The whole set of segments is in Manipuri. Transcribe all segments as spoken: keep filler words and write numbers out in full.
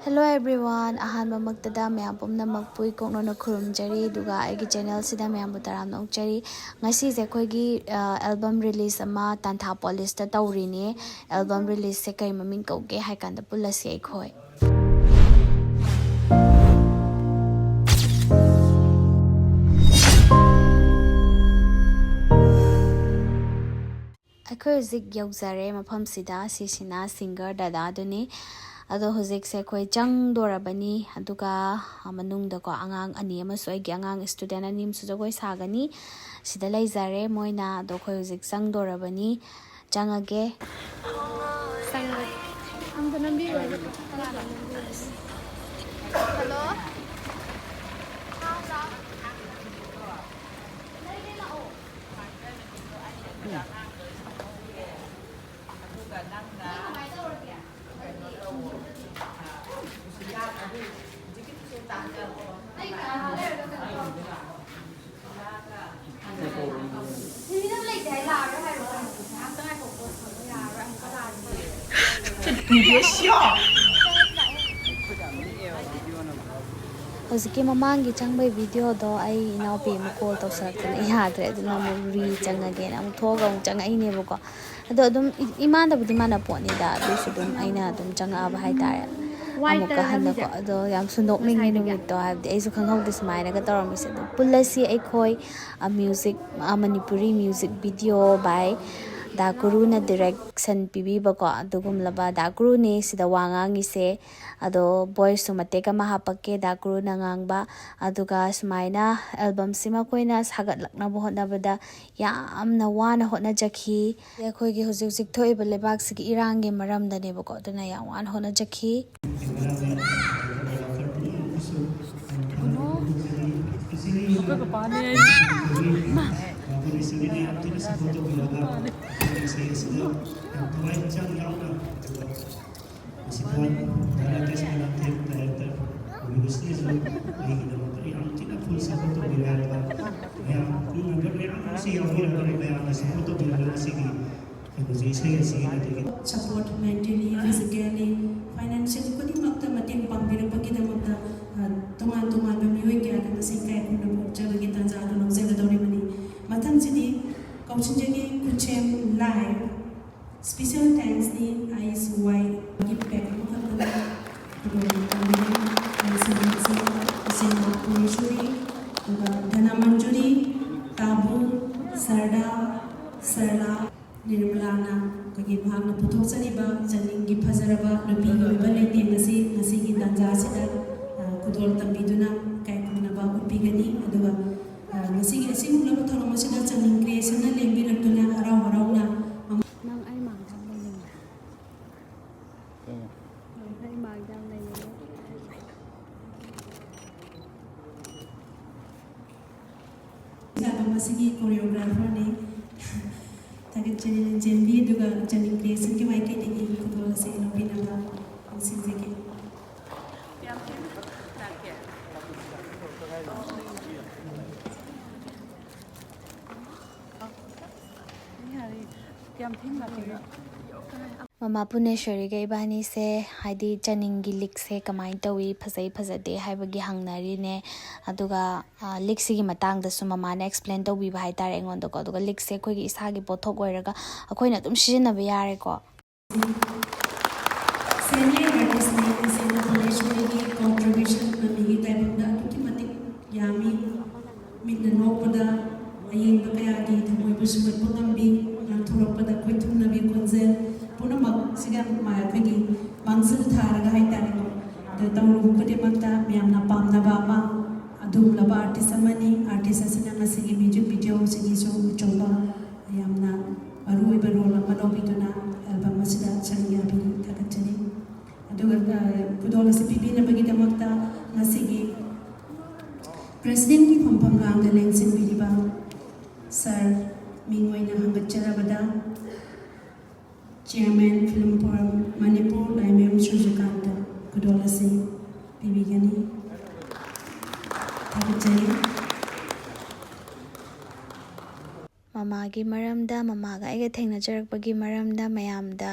Hello everyone, ꯑꯍꯥꯟꯕꯃꯛꯇꯗ ꯃꯌꯥꯝ ꯄꯨꯝꯅꯃꯛꯄꯨ ꯏꯀꯣꯛꯅꯅ ꯈꯨꯔꯨꯝꯖꯔꯤ, ꯑꯗꯨꯒ ꯑꯩꯒꯤ ꯆꯦꯅꯦꯜꯁꯤꯗ ꯃꯌꯥꯝꯕꯨ ꯇꯔꯥꯝꯅ ꯑꯣꯛꯆꯔꯤ꯫ ꯉꯁꯤꯁꯦ ꯑꯩꯈꯣꯏꯒꯤ ꯑꯦꯜꯕꯝ ꯔꯤꯂꯤꯁ ꯑꯃ ꯇꯥꯟꯊꯥ ꯄꯣꯂꯤꯁꯇ ꯇꯧꯔꯤꯅꯦ꯫ ꯑꯦꯜꯕꯝ ꯔꯤꯂꯤꯁꯁꯦ ꯀꯔꯤ ꯃꯃꯤꯡ ꯀꯧꯒꯦ ꯍꯥꯏ ꯀꯥꯟꯗ ꯄꯨꯜꯂꯁꯤ ꯑꯩꯈꯣꯏ꯫ ꯑꯩꯈꯣꯏ ꯍꯧꯖꯤꯛ ꯌꯧꯖꯔꯦ ꯃꯐꯝꯁꯤꯗ꯫ ꯁꯤꯁꯤꯅ ꯁꯤꯡꯒꯔ ꯗꯗꯥꯗꯨꯅꯤ꯫ ꯑꯗꯣ ꯍꯧꯖꯤꯛꯁꯦ ꯑꯩꯈꯣꯏ ꯆꯪꯗꯣꯔꯕꯅꯤ꯫ ꯑꯗꯨꯒ ꯃꯅꯨꯡꯗꯀꯣ ꯑꯉꯥꯡ ꯑꯅꯤ ꯑꯃꯁꯨ, ꯑꯩꯒꯤ ꯑꯉꯥꯡ ꯏꯁꯇꯨꯗꯦꯟ ꯑꯅꯤ ꯑꯃꯁꯨ ꯖꯒꯣꯏ ꯁꯥꯒꯅꯤ꯫ ꯁꯤꯗ ꯂꯩꯖꯔꯦ ꯃꯣꯏꯅ꯫ ꯑꯗꯣ ꯑꯩꯈꯣꯏ ꯍꯧꯖꯤꯛ ꯆꯪꯗꯣꯔꯕꯅꯤ꯫ ꯆꯪꯉꯒꯦ꯫ ꯆꯪꯉꯒꯦ꯫ ꯑꯝꯇ ꯅꯝꯕꯤꯌꯨ꯫ ꯍꯜꯂꯣ꯫ ꯍꯧꯖꯤꯛꯀꯤ ꯃꯃꯥꯡꯒꯤ ꯆꯪꯕꯩ ꯚꯤꯗꯤꯑꯣꯗꯣ ꯑꯩ ꯏꯅꯥꯎꯄꯤ ꯑꯃ ꯀꯣꯜ ꯇꯧꯁꯜꯂꯛꯇꯅ ꯌꯥꯗ꯭ꯔꯦ, ꯑꯗꯨꯅ ꯑꯃꯨꯛ ꯔꯤ ꯆꯪꯉꯒꯦꯅ ꯑꯃꯨꯛ ꯊꯣꯛꯑꯒ ꯑꯃꯨꯛ ꯆꯪꯉꯛꯏꯅꯦꯕꯀꯣ꯫ ꯑꯗꯣ ꯑꯗꯨꯝ ꯏ-, ꯏꯃꯥꯟꯗꯕꯨꯗꯤ ꯃꯥꯟꯅ ꯄꯣꯠꯅꯤꯗ, ꯑꯗꯨꯏꯁꯨ ꯑꯗꯨꯝ ꯑꯩꯅ ꯑꯗꯨꯝ ꯆꯪꯉꯛꯑꯕ ꯍꯥꯏꯇꯥꯔꯦ꯫ ꯑꯃꯨꯛꯀ ꯍꯟꯅꯀꯣ꯫ ꯑꯗꯣ ꯌꯥꯝꯁꯨ ꯅꯣꯛꯅꯤꯡꯉꯤ ꯅꯨꯃꯤꯠꯇꯣ, ꯍꯥꯏꯕꯗꯤ ꯑꯩꯁꯨ ꯈꯪꯍꯧꯗꯦ ꯁꯨꯃꯥꯏꯅꯒ ꯇꯧꯔꯝꯃꯤꯁꯦ꯫ ꯑꯗꯣ ꯄꯨꯜꯂꯁꯤ ꯑꯩꯈꯣꯏ, ꯑ, ꯃ꯭ꯌꯨꯖꯤꯛ, ꯑ, ꯃꯅꯤꯄꯨꯔꯤ ꯃ꯭ꯌꯨꯖꯤꯛ ꯚꯤꯗꯤꯑꯣ by ꯗꯥ ꯀꯨꯔꯨꯅ ꯗꯤꯔꯦꯛꯁꯟ ꯄꯤꯕꯤꯕꯀꯣ, ꯑꯗꯨꯒꯨꯝꯂꯕ ꯗꯥ ꯀꯨꯔꯨꯅꯦ ꯁꯤꯗ ꯋꯥ ꯉꯥꯡꯉꯤꯁꯦ꯫ ꯑꯗꯣ ꯚꯣꯏꯁꯁꯨ ꯃꯇꯦꯛ ꯑꯃ ꯍꯥꯞꯄꯛꯀꯦ ꯗꯥ ꯀꯨꯔꯨꯅ ꯉꯥꯡꯕ꯫ ꯑꯗꯨꯒ ꯁꯨꯃꯥꯏꯅ ꯑꯦꯜꯕꯝꯁꯤꯃ ꯑꯩꯈꯣꯏꯅ ꯁꯥꯒꯠꯂꯛꯅꯕ ꯍꯣꯠꯅꯕꯗ ꯌꯥꯝꯅ ꯋꯥꯅ ꯍꯣꯠꯅꯖꯈꯤ꯫ ꯑꯩꯈꯣꯏꯒꯤ ꯍꯧꯖꯤꯛ ꯍꯧꯖꯤꯛ ꯊꯣꯛꯏꯕ ꯂꯩꯕꯥꯛꯁꯤꯒꯤ ꯏꯔꯥꯡꯒꯤ ꯃꯔꯝꯗꯅꯦꯕꯀꯣ, ꯑꯗꯨꯅ ꯌꯥꯝ ꯋꯥꯅ ꯍꯣꯠꯅꯖꯈꯤ꯫ ꯑꯩꯈꯣꯏ ꯄꯄꯥꯅꯦ꯫ ꯃꯁꯤꯗ ꯗꯥꯏꯔꯦꯛꯇꯔ ꯁꯅꯥꯊꯦꯝ ꯗꯥꯏꯔꯦꯛꯇꯔ ꯑꯣꯏꯔꯤꯕꯁꯤꯅꯁꯨ ꯑꯩꯒꯤꯗꯃꯛꯇ ꯌꯥꯝ ꯊꯤꯅ ꯐꯨꯜ ꯁꯄꯣꯔꯠ ꯇꯧꯕꯤꯔꯦ ꯍꯥꯏꯔꯒ ꯃꯌꯥꯝ ꯄꯨꯛꯅꯤꯡ ꯍꯟꯒꯠ ꯃꯌꯥꯝ ꯑꯃꯁꯨ ꯌꯥꯎꯕꯤꯔꯒ ꯃꯌꯥꯝꯅ ꯁꯄꯣꯔꯠ ꯇꯧꯕꯤꯔꯒ ꯉꯁꯤꯒꯤ ꯀꯩꯅꯣꯁꯦ ꯏꯁꯩ ꯑꯁꯤꯒꯤ ꯑꯗꯒꯤ ꯁꯄꯣꯔꯠ ꯃꯦꯟꯇꯦꯂꯤ, ꯐꯤꯖꯤꯀꯦꯜꯂꯤ, ꯐꯥꯏꯅꯥꯟꯁꯤꯌꯦꯜ ꯈꯨꯗꯤꯡꯃꯛꯇ ꯃꯇꯦꯡ ꯂꯩꯔꯛꯄꯒꯤꯗꯃꯛꯇ, ꯑ, ꯇꯣꯉꯥꯟ ꯇꯣꯉꯥꯟꯕ ꯃꯤꯑꯣꯏ ꯀꯌꯥꯗ ꯉꯁꯤ ꯏꯀꯥꯏ ꯈꯨꯝꯅꯕ ꯎꯠꯆꯕꯒꯤ ꯇꯥꯟꯖꯥ ꯑꯗꯨ ꯂꯧꯖꯒꯗꯧꯔꯤꯕꯅꯤ꯫ ꯃꯊꯪꯁꯤꯗꯤ ꯀꯥꯎꯁꯤꯟꯖꯒꯤ ꯈꯨꯠꯁꯦꯝ ꯂꯥꯏ, special thanksꯅꯤ, ꯑꯥꯏ ꯑꯦꯁ ꯋꯥꯏꯒꯤ ꯄꯦꯛ ꯑꯃꯈꯛꯇꯅ ꯈꯨꯗꯣꯜ ꯇꯝꯕꯤꯔꯤ꯫ ꯂꯥꯏꯁꯦꯟꯁꯁꯤ ꯏꯆꯦ ꯄꯨꯔꯦꯁꯣꯔꯤ, ꯑꯗꯨꯒ ꯙꯅꯃꯟꯖꯨꯔꯤ, ꯇꯥꯕꯨ, ꯁꯔꯗꯥ, ꯁꯔꯂꯥ, ꯅꯤꯔꯃꯂꯥꯅ ꯑꯩꯈꯣꯏꯒꯤ ꯃꯍꯥꯛꯅ ꯄꯨꯊꯣꯛꯆꯔꯤꯕ ꯆꯅꯤꯡꯒꯤ ꯐꯖꯔꯕ ꯅꯨꯄꯤꯒꯤ ꯑꯣꯏꯕ ꯂꯩꯇꯦꯡ ꯑꯁꯤ ꯉꯁꯤꯒꯤ ꯇꯥꯟꯖꯥ ꯑꯁꯤꯗ, ꯑ, ꯈꯨꯗꯣꯜ ꯇꯝꯕꯤꯗꯨꯅ ꯏꯀꯥꯏ ꯈꯨꯝꯅꯕ ꯎꯠꯄꯤꯒꯅꯤ꯫ ꯑꯗꯨꯒ, ꯑ, ꯉꯁꯤꯒꯤ ꯑꯁꯤꯒꯨꯝꯂꯕ ꯊꯧꯔꯝ ꯑꯁꯤꯗ ꯆꯅꯤꯡ Creationꯅ ꯂꯦꯡꯕꯤꯔꯛꯇꯨꯅ ꯍꯔꯥꯎ ꯍꯔꯥꯎꯅ ꯅꯪ ꯑꯩ ꯃꯥꯡꯗ ꯌꯥꯝ ꯂꯩꯅꯤꯡꯉꯦ꯫ ꯅꯪ ꯑꯩ ꯃꯥꯡꯗ ꯌꯥꯝ ꯂꯩꯅꯤꯡꯉꯦ꯫ ꯑꯦꯜꯕꯝ ꯑꯁꯤꯒꯤ choreographerꯅꯤ꯫ ꯊꯥꯒꯠꯆꯔꯤ ꯂꯟꯆꯦꯟꯕꯤ, ꯑꯗꯨꯒ ꯆꯅꯤꯡ Creationꯒꯤ ꯃꯥꯏꯀꯩꯗꯒꯤ ꯈꯨꯗꯣꯜ ꯑꯁꯤ ꯂꯧꯕꯤꯅꯕ ꯅꯤꯡꯁꯤꯡꯖꯒꯦ꯫ ꯌꯥꯝ ꯊꯦꯡꯅ ꯂꯥꯛꯀꯦ꯫ ꯌꯥꯔꯦ꯫ ꯌꯥꯝ ꯊꯦꯡꯅ ꯂꯥꯛꯀꯦ꯫ ꯃꯃꯥ ꯄꯨꯔꯅꯦꯁꯣꯔꯤꯒ ꯏꯕꯥꯅꯤꯁꯦ, ꯍꯥꯏꯗꯤ ꯆꯅꯤꯡꯒꯤ ꯂꯤꯛꯁꯦ ꯀꯃꯥꯏꯅ ꯇꯧꯏ, ꯐꯖꯩ ꯐꯖꯗꯦ ꯍꯥꯏꯕꯒꯤ ꯍꯪꯅꯔꯤꯅꯦ꯫ ꯑꯗꯨꯒ, ꯑ, ꯂꯤꯛꯁꯤꯒꯤ ꯃꯇꯥꯡꯗꯁꯨ ꯃꯃꯥꯅ explain ꯇꯧꯕꯤꯕ ꯍꯥꯏꯇꯥꯔꯦ ꯑꯩꯉꯣꯟꯗꯀꯣ꯫ ꯑꯗꯨꯒ ꯂꯤꯛꯁꯦ ꯑꯩꯈꯣꯏꯒꯤ ꯏꯁꯥꯒꯤ ꯄꯣꯠꯊꯣꯛ ꯑꯣꯏꯔꯒ ꯑꯩꯈꯣꯏꯅ ꯑꯗꯨꯝ ꯁꯤꯖꯤꯟꯅꯕ ꯌꯥꯔꯦꯀꯣ꯫ Senior artistꯅꯤ ꯏꯆꯦ ꯄꯨꯔꯅꯦꯁꯣꯔꯤꯒꯤ contribution ꯃꯃꯤꯒꯤ ꯇꯥꯏꯕꯪꯗ ꯑꯗꯨꯛꯀꯤ ꯃꯇꯤꯛ ꯌꯥꯝꯃꯤ꯫ ꯃꯤꯠꯅ ꯅꯣꯛꯄꯗ ꯑꯌꯦꯡꯕ ꯀꯌꯥꯒꯤ ꯊꯃꯣꯏꯕꯨ ꯁꯨꯝꯍꯠꯄ ꯉꯝꯕꯤ, ꯉꯥꯡꯊꯣꯔꯛꯄꯗ ꯈꯣꯏꯊꯨꯝꯅꯕꯤ ꯈꯣꯟꯖꯦꯜ, ꯄꯨꯝꯅꯃꯛꯁꯤꯒ ꯃꯥ-, ꯑꯩꯈꯣꯏꯒꯤ ꯃꯥꯡꯖꯤꯜ ꯊꯥꯔꯒ ꯍꯥꯏꯇꯥꯔꯦꯀꯣ꯫ ꯑꯗ ꯇꯧꯔꯨꯕ ꯈꯨꯗꯤꯡꯃꯛꯇ ꯃꯌꯥꯝꯅ ꯄꯥꯝꯅꯕ ꯑꯃ, ꯑꯗꯨꯒꯨꯝꯂꯕ artist ꯑꯃꯅꯤ꯫ Artist ꯑꯁꯤꯅ ꯉꯁꯤꯒꯤ music videoꯁꯤꯒꯤꯁꯨ ꯑꯆꯧꯕ, ꯌꯥꯝꯅ ꯃꯔꯨꯑꯣꯏꯕ role ꯑꯃ ꯂꯧꯕꯤꯗꯨꯅ album ꯑꯁꯤꯗ ꯁꯔꯨꯛ ꯌꯥꯕꯤꯔꯤ꯫ ꯊꯥꯒꯠꯆꯔꯤ꯫ ꯑꯗꯨꯒ, ꯑ, ꯈꯨꯗꯣꯜ ꯑꯁꯤ ꯄꯤꯕꯤꯅꯕꯒꯤꯗꯃꯛꯇ ꯉꯁꯤꯒꯤ presidentꯀꯤ ꯐꯝꯐꯝ ꯂꯥꯡꯗ ꯂꯦꯡꯁꯤꯟꯕꯤꯔꯤꯕ sir, ꯃꯤꯡ ꯑꯣꯏꯅ ꯍꯪꯒꯠꯆꯔꯕꯗ Chairman Film Forum Manipur Laimayum ꯁꯨꯔꯖꯀꯥꯟꯇ ꯈꯨꯗꯣꯜ ꯑꯁꯤ ꯄꯤꯕꯤꯒꯅꯤ꯫ ꯊꯥꯒꯠꯆꯔꯤ꯫ ꯃꯃꯥꯒꯤ ꯃꯔꯝꯗ, ꯃꯃꯥꯒ ꯑꯩꯒ ꯊꯦꯡꯅꯖꯔꯛꯄꯒꯤ ꯃꯔꯝꯗ ꯃꯌꯥꯝꯗ,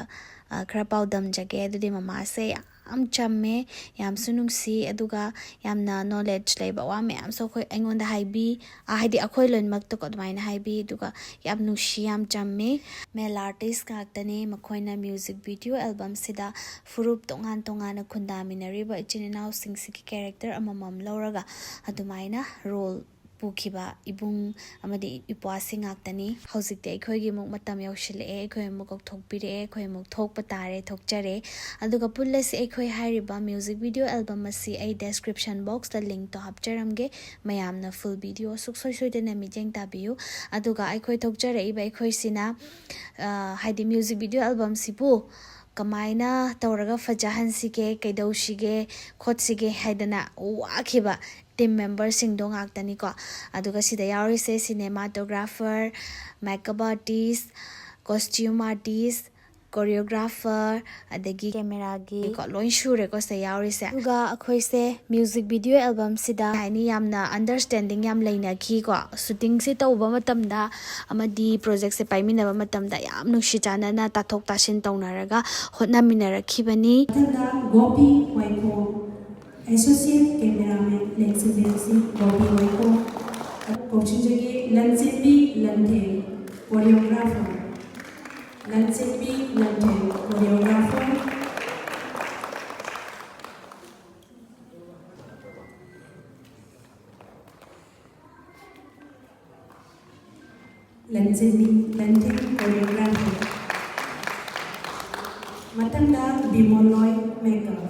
ꯑ, ꯈꯔ ꯄꯥꯎꯗꯝꯖꯒꯦ꯫ ꯑꯗꯨꯗꯤ ꯃꯃꯥꯁꯦ ꯌꯥꯝ ꯌꯥꯝ ꯆꯝꯃꯦ, ꯌꯥꯝꯁꯨ ꯅꯨꯡꯁꯤ, ꯑꯗꯨꯒ ꯌꯥꯝꯅ ꯅꯣꯂꯦꯖ ꯂꯩꯕ ꯋꯥ ꯃꯌꯥꯝꯁꯨ ꯑꯩꯈꯣꯏ, ꯑꯩꯉꯣꯟꯗ ꯍꯥꯏꯕꯤ꯫ ꯑ, ꯍꯥꯏꯗꯤ ꯑꯩꯈꯣꯏ ꯂꯣꯏꯅꯃꯛꯇꯀꯣ ꯑꯗꯨꯃꯥꯏꯅ ꯍꯥꯏꯕꯤ꯫ ꯑꯗꯨꯒ ꯌꯥꯝ ꯅꯨꯡꯁꯤ, ꯌꯥꯝ ꯆꯝꯃꯦ꯫ ꯃꯦꯜ ꯑꯥꯔꯇꯤꯁ ꯉꯥꯛꯇꯅꯦ꯫ ꯃꯈꯣꯏꯅ ꯃ꯭ꯌꯨꯖꯤꯛ ꯚꯤꯗꯤꯑꯣ ꯑꯦꯜꯕꯝꯁꯤꯗ ꯐꯨꯔꯨꯞ ꯇꯣꯉꯥꯟ ꯇꯣꯉꯥꯟꯅ ꯈꯨꯟꯗꯥꯃꯤꯟꯅꯔꯤꯕ ꯏꯆꯤꯟ ꯏꯅꯥꯎꯁꯤꯡꯁꯤꯒꯤ ꯀꯦꯔꯦꯛꯇꯔ ꯑꯃꯃꯝ ꯂꯧꯔꯒ ꯑꯗꯨꯃꯥꯏꯅ ꯔꯣꯜ ꯄꯨꯈꯤꯕ ꯏꯕꯨꯡ ꯑꯃꯗꯤ ꯏꯄ꯭ꯋꯥꯁꯤꯡ ꯉꯥꯛꯇꯅꯤ꯫ ꯍꯧꯖꯤꯛꯇꯤ ꯑꯩꯈꯣꯏꯒꯤ ꯑꯃꯨꯛ ꯃꯇꯝ ꯌꯧꯁꯤꯜꯂꯛꯑꯦ, ꯑꯩꯈꯣꯏ ꯑꯃꯨꯛ ꯀꯧꯊꯣꯛꯄꯤꯔꯛꯑꯦ, ꯑꯩꯈꯣꯏ ꯑꯃꯨꯛ ꯊꯣꯛꯄ ꯇꯥꯔꯦ, ꯊꯣꯛꯆꯔꯦ꯫ ꯑꯗꯨꯒ ꯄꯨꯜꯂꯁꯤ ꯑꯩꯈꯣꯏ ꯍꯥꯏꯔꯤꯕ ꯃ꯭ꯌꯨꯖꯤꯛ ꯚꯤꯗꯤꯑꯣ ꯑꯦꯜꯕꯝ ꯑꯁꯤ ꯑꯩ ꯗꯦꯁꯀ꯭ꯔꯤꯞꯁꯟ ꯕꯣꯛꯁꯇ ꯂꯤꯡꯛꯇꯣ ꯍꯥꯞꯆꯔꯝꯒꯦ, ꯃꯌꯥꯝꯅ ꯐꯨꯜ ꯚꯤꯗꯤꯑꯣ ꯁꯨꯡꯁꯣꯏ ꯁꯣꯏꯗꯅ ꯃꯤꯠꯌꯦꯡ ꯇꯥꯕꯤꯌꯨ꯫ ꯑꯗꯨꯒ ꯑꯩꯈꯣꯏ ꯊꯣꯛꯆꯔꯛꯏꯕ ꯑꯩꯈꯣꯏꯁꯤꯅ, ꯑ, ꯍꯥꯏꯗꯤ ꯃ꯭ꯌꯨꯖꯤꯛ ꯚꯤꯗꯤꯑꯣ ꯑꯦꯜꯕꯝꯁꯤꯕꯨ ꯀꯃꯥꯏꯅ ꯇꯧꯔꯒ ꯐꯖꯍꯟꯁꯤꯒꯦ, ꯀꯩꯗꯧꯁꯤꯒꯦ, ꯈꯣꯠꯁꯤꯒꯦ ꯍꯥꯏꯗꯅ ꯋꯥꯈꯤꯕ ꯇꯤꯝ ꯃꯦꯝꯕꯔꯁꯤꯡꯗꯣ ꯉꯥꯛꯇꯅꯤꯀꯣ꯫ ꯑꯗꯨꯒ ꯁꯤꯗ ꯌꯥꯎꯔꯤꯁꯦ ꯁꯤꯅꯦꯃꯥꯇꯣꯒ꯭ꯔꯥꯐꯔ, makeup artist, costume artist, choreographer, ꯑꯗꯒꯤ ꯀꯦꯃꯦꯔꯥꯒꯤ ꯀꯣ, ꯂꯣꯏ ꯁꯨꯔꯦꯀꯣ ꯁꯤꯗ ꯌꯥꯎꯔꯤꯁꯦ꯫ ꯑꯗꯨꯒ ꯑꯩꯈꯣꯏꯁꯦ ꯃ꯭ꯌꯨꯖꯤꯛ ꯚꯤꯗꯤꯑꯣ ꯑꯦꯜꯕꯝꯁꯤꯗ ꯀꯩ ꯍꯥꯏꯅꯤ, ꯌꯥꯝꯅ ꯑꯟꯗꯔꯁ꯭ꯇꯦꯟꯗꯤꯡ ꯌꯥꯝ ꯂꯩꯅꯈꯤꯀꯣ꯫ ꯁꯨꯇꯤꯡꯁꯦ ꯇꯧꯕ ꯃꯇꯝꯗ ꯑꯃꯗꯤ ꯄ꯭ꯔꯣꯖꯦꯛꯁꯦ ꯄꯥꯏꯃꯤꯟꯅꯕ ꯃꯇꯝꯗ ꯌꯥꯝ ꯅꯨꯡꯁꯤ ꯆꯥꯟꯅꯅ ꯇꯥꯊꯣꯛ ꯇꯥꯁꯤꯟ ꯇꯧꯅꯔꯒ ꯍꯣꯠꯅꯃꯤꯟꯅꯔꯛꯈꯤꯕꯅꯤ꯫ ꯃꯊꯪꯗ ꯒꯣꯄꯤ ꯋꯥꯏꯈꯣ, ꯑꯦꯁꯣꯁꯤꯌꯦꯠ ꯀꯦꯃꯦꯔꯥꯃꯦꯟ ꯂꯦꯡꯁꯤꯟꯕꯤꯔꯁꯤ, ꯒꯣꯄꯤ ꯋꯥꯏꯈꯣ꯫ ꯀꯧꯁꯤꯟꯖꯒꯦ ꯂꯟꯆꯦꯟꯕꯤ ꯂꯟꯊꯦꯡ, ꯀꯣꯔꯤꯌꯣꯒ꯭ꯔꯥꯐꯔ꯫ ꯂꯟꯆꯦꯟꯕꯤ ꯂꯟꯊꯦꯡ, ꯀꯣꯔꯤꯌꯣꯒ꯭ꯔꯥꯐꯔ꯫ ꯂꯟꯆꯦꯟꯕꯤ ꯂꯟꯊꯦꯡ, ꯀꯣꯔꯤꯌꯣꯒ꯭ꯔꯥꯐꯔ꯫ ꯃꯊꯪꯗ ꯕꯤꯃꯣꯜꯂꯣꯏ ꯃꯦꯀꯞ꯫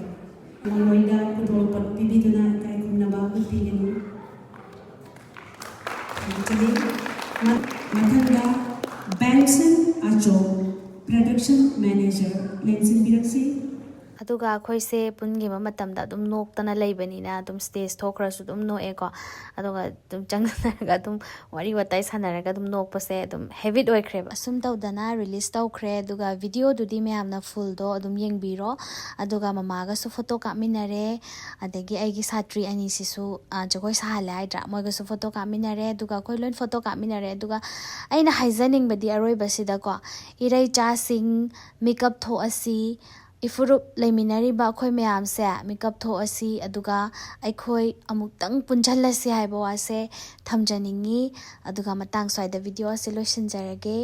ꯕꯤꯃꯣꯜꯂꯣꯏꯗ ꯈꯨꯗꯣꯜꯄꯣꯠ ꯄꯤꯕꯤꯗꯨꯅ ꯏꯀꯥꯏ ꯈꯨꯝꯅꯕ ꯎꯠꯄꯤꯒꯅꯤ꯫ ꯊꯥꯒꯠꯆꯔꯤ꯫ ꯃ-, ꯃꯊꯪꯗ ꯕꯦꯟꯁꯟ ꯑꯆꯧ, ꯄ꯭ꯔꯗꯛꯁꯟ ꯃꯦꯅꯦꯖꯔ, ꯂꯦꯡꯁꯤꯟꯕꯤꯔꯛꯁꯤ꯫ ꯑꯗꯨꯒ ꯑꯩꯈꯣꯏꯁꯦ ꯄꯨꯟꯈꯤꯕ ꯃꯇꯝꯗ ꯑꯗꯨꯝ ꯅꯣꯛꯇꯅ ꯂꯩꯕꯅꯤꯅ ꯑꯗꯨꯝ ꯁ꯭ꯇꯦꯖ ꯊꯣꯛꯈ꯭ꯔꯁꯨ ꯑꯗꯨꯝ ꯅꯣꯛꯑꯦꯀꯣ꯫ ꯑꯗꯨꯒ ꯑꯗꯨꯝ ꯆꯪꯁꯤꯟꯅꯔꯒ ꯑꯗꯨꯝ ꯋꯥꯔꯤ ꯋꯥꯇꯥꯏ ꯁꯥꯟꯅꯔꯒ ꯑꯗꯨꯝ ꯅꯣꯛꯄꯁꯦ ꯑꯗꯨꯝ ꯍꯦꯕꯤꯠ ꯑꯣꯏꯈ꯭ꯔꯦꯕ꯫ ꯑꯁꯨꯝ ꯇꯧꯗꯅ ꯔꯤꯂꯤꯁ ꯇꯧꯈ꯭ꯔꯦ꯫ ꯑꯗꯨꯒ ꯚꯤꯗꯤꯑꯣꯗꯨꯗꯤ ꯃꯌꯥꯝꯅ ꯐꯨꯜꯗꯣ ꯑꯗꯨꯝ ꯌꯦꯡꯕꯤꯔꯣ꯫ ꯑꯗꯨꯒ ꯃꯃꯥꯒꯁꯨ ꯐꯣꯇꯣ ꯀꯥꯞꯃꯤꯟꯅꯔꯦ꯫ ꯑꯗꯒꯤ ꯑꯩꯒꯤ ꯁꯥꯇ꯭ꯔꯤ ꯑꯅꯤꯁꯤꯁꯨ, ꯑ, ꯖꯒꯣꯏ ꯁꯥꯍꯜꯂꯦ ꯍꯥꯏꯗ꯭ꯔꯥ? ꯃꯣꯏꯒꯁꯨ ꯐꯣꯇꯣ ꯀꯥꯞꯃꯤꯟꯅꯔꯦ꯫ ꯑꯗꯨꯒ ꯑꯩꯈꯣꯏ ꯂꯣꯏ ꯐꯣꯇꯣ ꯀꯥꯞꯃꯤꯟꯅꯔꯦ꯫ ꯑꯗꯨꯒ ꯑꯩꯅ ꯍꯥꯏꯖꯅꯤꯡꯕꯗꯤ ꯑꯔꯣꯏꯕꯁꯤꯗꯀꯣ, ꯏꯔꯩꯆꯥꯁꯤꯡ, ꯃꯤꯀꯞ ꯊꯣꯛꯑꯁꯤ, ꯏꯐꯨꯔꯨꯞ ꯂꯩꯃꯤꯟꯅꯔꯤꯕ ꯑꯩꯈꯣꯏ ꯃꯌꯥꯝꯁꯦ ꯃꯤꯀꯞ ꯊꯣꯛꯑꯁꯤ, ꯑꯗꯨꯒ ꯑꯩꯈꯣꯏ ꯑꯃꯨꯛꯇꯪ ꯄꯨꯟꯁꯤꯜꯂꯁꯤ ꯍꯥꯏꯕ ꯋꯥꯁꯦ ꯊꯝꯖꯅꯤꯡꯉꯤ꯫ ꯑꯗꯨꯒ ꯃꯇꯥꯡ ꯁ꯭ꯋꯥꯏꯗ video ꯑꯁꯤ ꯂꯣꯏꯁꯤꯟꯖꯔꯒꯦ꯫